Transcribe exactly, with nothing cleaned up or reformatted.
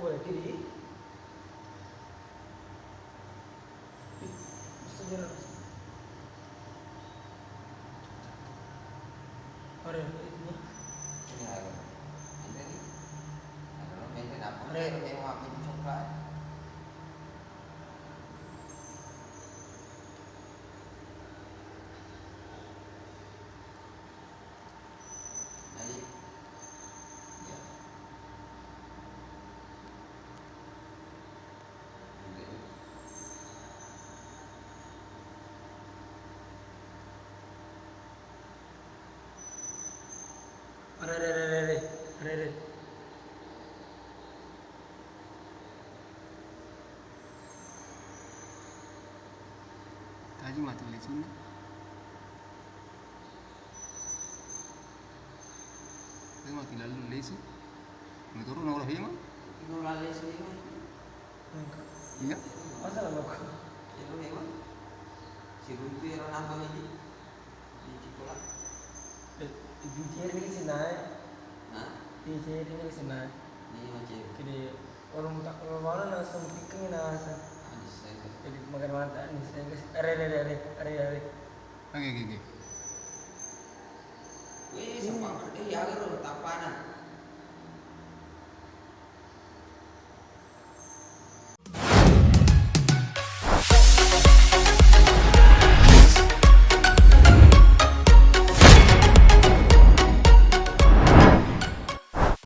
Boleh, kiri. Ih, mesti jalan. Ada, ini. Ini ada. Ini nih. Ada lo, maintain apa? Ada. Maintain coklat. Jadi, ya. Are, are, are, are, are. Are, are. Taji matu lesunna. Taji matu lalu lesu. Metoro na ora hema. Ora lesu hema. Iya. Masa lo? Itu hema. Si Runtu era nambah ini. Di Cikola. Eh, di Ciri sih naik. Hah? Di Ciri sih naik. Iya, Ciri. Jadi, orang tak kalau mana langsung pikirnya nasa. Ah, di saya. Jadi, makan mata, di saya. Are, are, are, are, are. Oke, oke, oke. Wih, sampah. Eh, ya, lo, tapana.